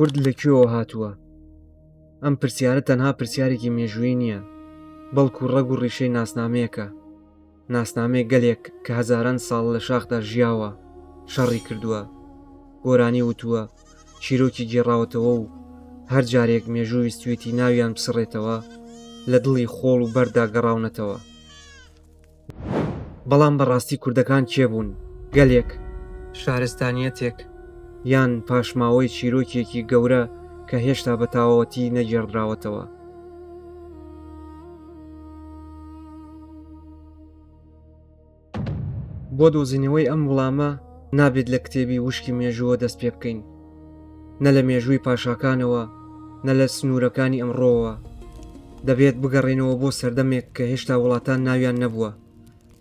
کورد لە کوێوە هاتووە؟ ئەم پرسیارە تەنها پرسیارێکی مێژوویی نییە، بەڵکو ڕەگ و ڕیشەی ناسنامەیەکە، ناسنامەی گەلێک کە هەزاران ساڵ لە شاخدا ژیاوە، شەڕی کردووە، گۆرانی وتووە، چیرۆکی گێڕاوەتەوە و هەر جارێک مێژوو ویستویەتی ناویان بسڕێتەوە، لە دڵی خۆڵ و بەرددا گەڕاونەتەوە. بەڵام بەڕاستی کوردەکان کێ بوون؟ گەلێک؟ شارستانیەتێک؟ یان پاشماوەی چیرۆکێکی گەورە کە هێشتا بە تەواوەتی نەگێڕدراوەتەوە؟ بۆ دۆزینەوەی ئەم وڵامە نابێت لە کتێبی وشکی مێژووە دەست پێ بکەین، نە لە مێژووی پاشاکانەوە، نە لە سنوورەکانی ئەمڕۆوە. دەبێت بگەڕێینەوە بۆ سەردەمێک کە هێشتا وڵاتان ناویان نەبووە،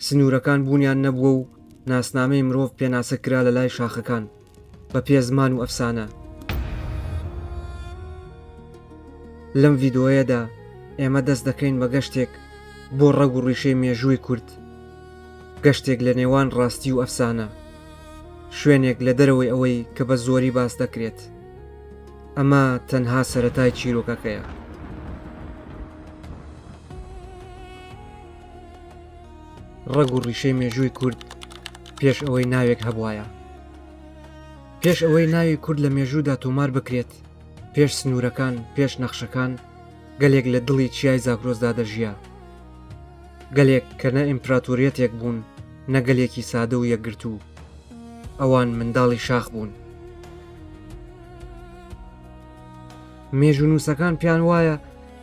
سنوورەکان بوونیان نەبووە و ناسنامەی مرۆڤ پێناسە کرا لە لای شاخەکان بە پێ زمان و ئەفسانە. لەم ڤیدۆیەدا ئێمە دەست دەکەین بە گەشتێک بۆ ڕەگ و ڕیشەی مێژووی کورد، گەشتێک لە نێوان ڕاستی و ئەفسانە، شوێنێک لە دەرەوەی ئەوەی کە بە زۆری باس دەکرێت. ئەمە تەنها سەرەتای چیرۆکەکەیە. ڕەگ و ڕیشەی مێژووی کورد پێش ئەوەی ناوێک هەبوایە. پێش ئەوەی ناوی کورد لە مێژوودا تۆمار بکرێت، پێش سنوورەکان، پێش نەخشەکان، گەلێک لە دڵی چیای زاگرۆسدا دەژیا. گەلێک کە نە ئیمپراتۆریەتێک بوون، نە گەلێکی سادە و یەکگرتوو. ئەوان منداڵی شاخ بوون. مێژوونووسەکان پێیان وایە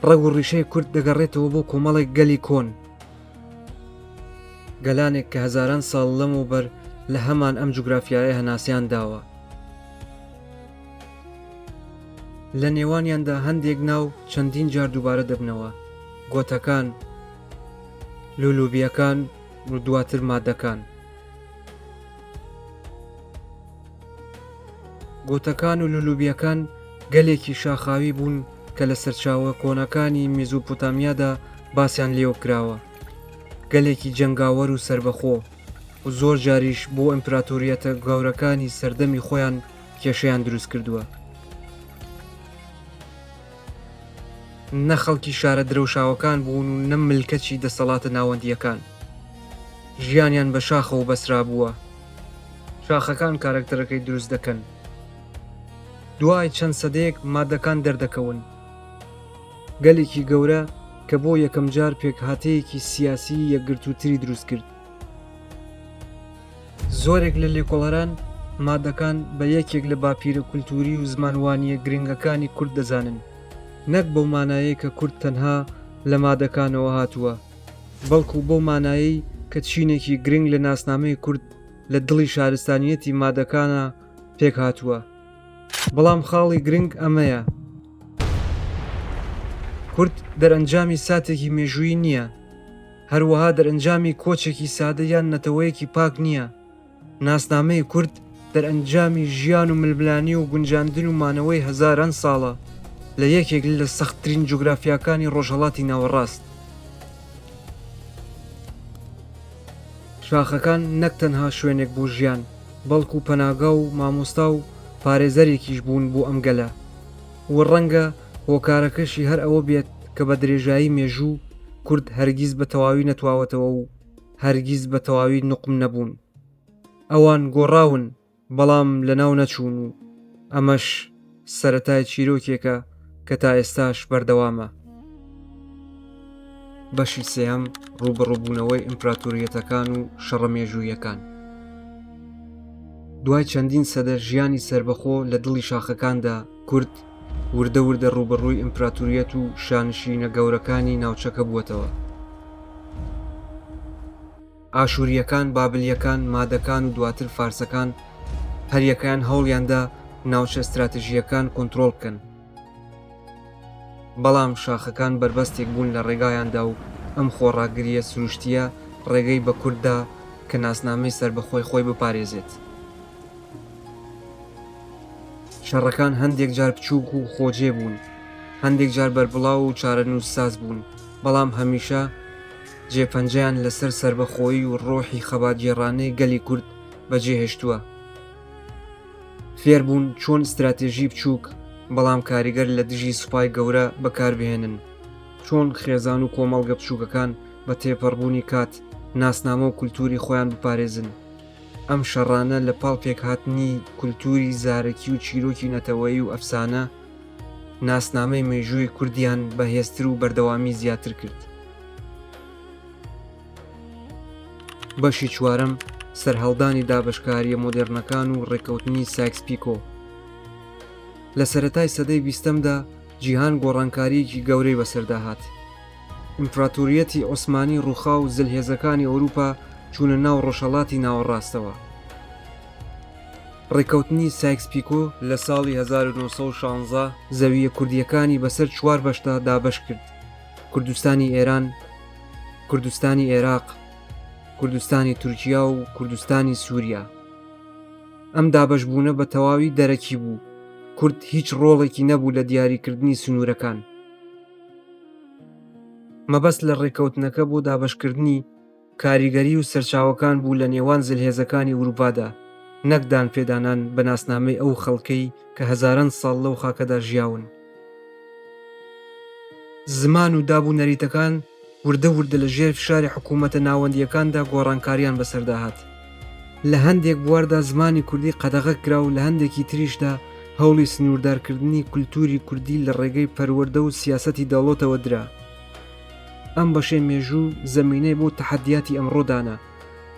ڕەگ و ڕیشەی کورد دەگەڕێتەوە بۆ کۆمەڵێک گەلی کۆن. گەلانێک کە هەزاران ساڵ لەمەوبەر لە هەمان ئەم جوگرافیایە هەناسەیان داوە. لە نێوانیاندا هەندێک ناو چەندین جار دووبارە دەبنەوە، گۆتەکان، لولوبییەکان و دواتر مادەکان. گۆتەکان و لولوبییەکان گەلێکی شاخاوی بوون کە لە سەرچاوە کۆنەکانی میزۆپۆتامیادا باسیان لێوە کراوە، گەلێکی جەنگاوەر و سەربەخۆ و زۆر جاریش بۆ ئیمپراتۆریەتە گەورەکانی سەردەمی خۆیان کێشەیان دروست کردووە. نە خەڵکی شارە درەوشاوەکان بوون و نە ملکەچی دەسەڵاتە ناوەندییەکان. ژیانیان بە شاخەوە بەسترابووە. شاخەکان کارەکتەرەکەی دروست دەکەن. دوای چەند سەدەیەک مادەکان دەردەکەون. گەلێکی گەورە کە بۆ یەکەمجار پێکهاتەیەکی سیاسیی یەکگرتووتری دروست کرد. زۆرێک لە لێکۆڵەران مادەکان بە یەکێک لە باپیرە کولتووری و زمانوانییە گرنگەکانی کورد دەزانن، نەک بەو مانایەی کە کورد تەنها لە مادەکانەوە هاتووە، بەڵکو بەو مانایەی کە چینێکی گرنگ لە ناسنامەی کورد لە دڵی شارستانییەتی مادەکانا پێکهاتووە. بەڵام خاڵی گرنگ ئەمەیە، کورد دەرئەنجامی ساتێکی مێژوویی نییە، هەروەها دەرئەنجامی کۆچێکی سادە یان نەتەوەیەکی پاک نییە، ناسنامەی کورد دەرئەنجامی ژیان و ململانی و گونجاندن و مانەوەی هەزاران ساڵە لە یەکێک لە سەختترین جوگرافیاکانی ڕۆژهەڵاتی ناوەڕاست. شاخەکان نەک تەنها شوێنێک بۆ ژیان، بەڵکو پەناگا و مامۆستا و پارێزەرێکیش بوون بۆ ئەم گەلە و ڕەنگە هۆکارەکەشی هەر ئەوە بێت کە بە درێژایی مێژوو کورد هەرگیز بە تەواوی نەتواوەتەوە و هەرگیز بە تەواوی نوقم نەبوون. ئەوان گۆڕاون بەڵام لەناو نەچوون و ئەمەش سەرەتای چیرۆکێکە کە تا ئێستاش بەردەوامە. بەشی سێیەم، ڕووبەڕووبوونەوەی ئیمپراتۆریەتەکان و شەڕە مێژووییەکان. دوای چەندین سەدە ژیانی سەربەخۆ لە دڵی شاخەکاندا، کورد وردە وردە ڕووبەڕووی ئیمپراتۆریەت و شانشینە گەورەکانی ناوچەکە بووەتەوە. ئاشوورییەکان، بابلییەکان، مادەکان و دواتر فارسەکان هەریەکەیان هەوڵیاندا ناوچە ستراتیژییەکان کۆنترۆڵ بکەن. بەڵام شاخەکان بەربەستێک بوون لە ڕێگایاندا و ئەم خۆڕاگرییە سروشتییە ڕێگەی بە کورد دا کە ناسنامەی سەربەخۆی خۆی بپارێزێت. شەڕەکان هەندێک جار بچووک و خۆجێ بوون، هەندێک جار بەربڵاو و چارەنووسساز بوون، بەڵام هەمیشە جێپەنجەیان لەسەر سەربەخۆیی و ڕۆحی خەباتگێڕانەی گەلی کورد بەجێهێشتووە. فێربوون چۆن ستراتێژی بچووک. بەڵام کاریگەر لە دژی سوپای گەورە بەکاربهێنن. چۆن خێزان و کۆمەڵگە بچووکەکان بە تێپەڕبوونی کات ناسنامە و کولتووری خۆیان بپارێزن. ئەم شەڕانە لە پاڵ پێکهاتنی کولتووری زارەکی و چیرۆکی نەتەوەیی و ئەفسانە، ناسنامەی مێژووی کوردیان بەهێزتر و بەردەوامی زیاتر کرد. بەشی چوارەم، سەرهەڵدانی دابەشکارییە مۆدێرنەکان و ڕێککەوتنی سایکس پیکۆ. لە سەرەتای سەدەی بیستەمدا جیهان گۆڕانکارییەکی گەورەی بەسەردا هات. ئیمپراتۆریەتی عوسمانی ڕووخا و زلهێزەکانی ئەوروپا چوونە ناو ڕۆژهەڵاتی ناوەڕاستەوە. ڕێککەوتنی سایکس پیکۆ لە ساڵی 1916 زەوییە کوردییەکانی بەسەر چوار بەشدا دابەش کرد، کوردستانی ئێران، کوردستانی ئێراق، کوردستانی تورکیا و کوردستانی سووریا. ئەم دابەشبوونە بە تەواوی دەرەکی بوو، کورد هیچ ڕۆڵێکی نەبوو لە دیاریکردنی سنوورەکان. مەبەست لە ڕێککەوتنەکە بۆ دابەشکردنی کاریگەری و سەرچاوەکان بوو لە نێوان زلهێزەکانی ئوروپادا، نەک دانپێدانان بە ناسنامەی ئەو خەڵکەی کە هەزاران ساڵ لەو خاکەدا ژیاون. زمان و داب و نەریتەکان وردە وردە لە ژێر فشاری حکوومەتە ناوەندییەکاندا گۆڕانکارییان بەسەردا هات. لە هەندێک بواردا زمانی کوردی قەدەغە کرا و لە هەندێکی تریشدا هەوڵی سنووردارکردنی کولتووری کوردی لە ڕێگەی پەروەردە و سیاسەتی دەوڵەتەوە درا. ئەم بەشەی مێژوو زەمینەی بۆ تەحەدیاتی ئەمڕۆ دانا.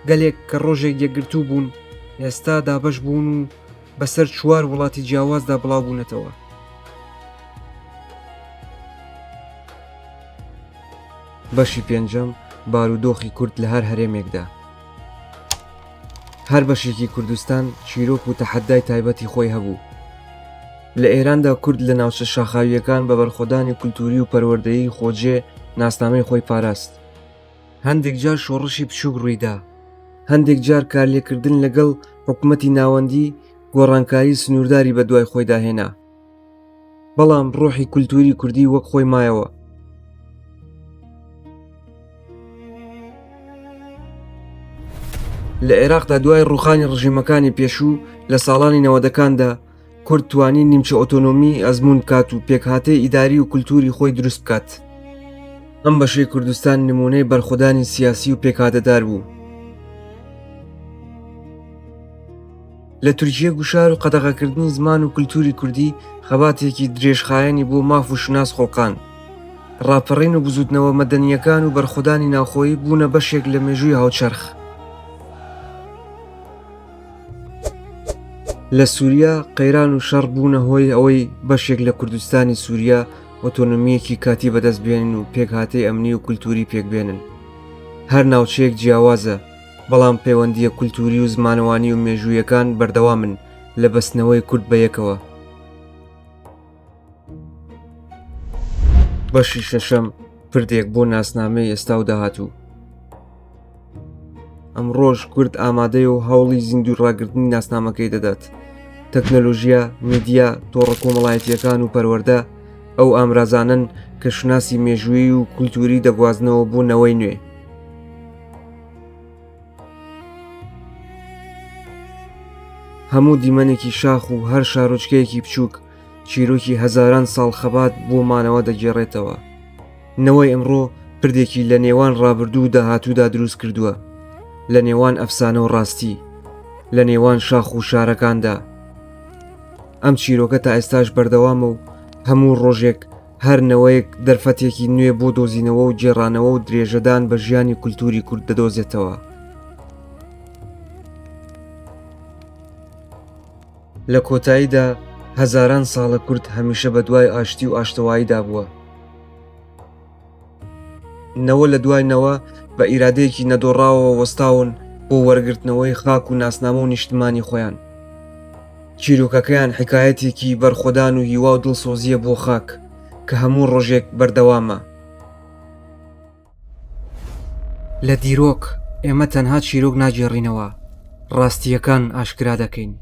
گەلێک کە ڕۆژێک یەکگرتوو بوون، ئێستا دابەش بوون و بەسەر چوار وڵاتی جیاوازدا بڵاو بوونەتەوە. بەشی پێنجەم، بارودۆخی کورد لە هەر هەرێمێکدا. هەر بەشێکی کوردستان چیرۆک و تەحەدای تایبەتی خۆی هەبوو. لە ئێراندا کورد لە ناوچە شاخاوییەکان بە بەرخۆدانی کولتووری و پەروەردەیی خۆجێ ناسنامەی خۆی پاراست. هەندێک جار شۆڕشی بچووک ڕوویدا، هەندێک جار کارلێککردن لەگەڵ حکومەتی ناوەندی گۆڕانکاری سنوورداری بەدوای خۆیدا هێنا. بەڵام ڕۆحی کولتووری کوردی وەک خۆی مایەوە. لە عێراقدا دوای ڕووخانی ڕژێمەکانی پێشوو لە ساڵانی نەوەدەکاندا کورد توانی نیمچە ئۆتۆنۆمی ئەزموون بکات و پێکهاتەی ئیداری و کولتووری خۆی دروست بکات. ئەم بەشەی کوردستان نموونەی بەرخۆدانی سیاسی و پێکهاتەدار بوو. لە تورکیە گوشار و قەدەغەکردنی زمان و کولتووری کوردی خەباتێکی درێژخایەنی بۆ ماف و شوناس خوڵقاند. ڕاپەڕین و بزووتنەوە مەدەنییەکان و بەرخۆدانی ناوخۆیی بوونە بەشێک لە مێژووی هاوچەرخ. لە سووریا قەیران و شەڕ بوونە هۆی ئەوەی بەشێک لە کوردستانی سووریا ئۆتۆنۆمییەکی کاتی بەدەست بێنن و پێکهاتەی ئەمنی و کولتووری پێکبێنن. هەر ناوچەیەک جیاوازە، بەڵام پەیوەندییە کولتووری و زمانەوانی و مێژوویەکان بەردەوامن لە بەستنەوەی کورد بە یەکەوە. بەشی شەشەم، پردێک بۆ ناسنامەی ئێستا و داهاتوو. ئەمڕۆش کورد ئامادەیە و هەوڵی زیندوو ڕاگرتنی ناسنامەکەی دەدات. تەکنەلۆژیا، میدیا، تۆڕە کۆمەڵایەتییەکان و پەروەردە ئەو ئامرازانەن کە شوناسی مێژوویی و کولتووری دەگوازنەوە بۆ نەوەی نوێ. هەموو دیمەنێکی شاخ و هەر شارۆچکەیەکی بچووک چیرۆکی هەزاران ساڵ خەبات بۆ مانەوە دەگێڕێتەوە. نەوەی ئەمڕۆ پردێکی لە نێوان ڕابردوو و داهاتوودا دروست کردووە، لە نێوان ئەفسانە و ڕاستی، لە نێوان شاخ و شارەکاندا. ئەم چیرۆکە تا ئێستاش بەردەوامە و هەموو ڕۆژێک هەر نەوەیەک دەرفەتێکی نوێ بۆ دۆزینەوە و گێڕانەوە و درێژەدان بە ژیانی کولتووری کورد دەدۆزێتەوە. لە کۆتاییدا هەزاران ساڵە کورد هەمیشە بە دوای ئاشتی و ئاشتەواییدا بووە. نەوە لە دوای نەوە بە ئیرادەیەکی نەدۆڕاوەوە وەستاون بۆ وەرگرتنەوەی خاک و ناسنامە و نیشتمانی خۆیان. چیرۆکەکەیان حیکایەتێکی بەرخۆدان و هیوا و دڵسۆزییە بۆ خاک کە هەموو ڕۆژێک بەردەوامە. لە دیرۆک، ئێمە تەنها چیرۆک ناگێڕینەوە، ڕاستییەکان ئاشکرا دەکەین.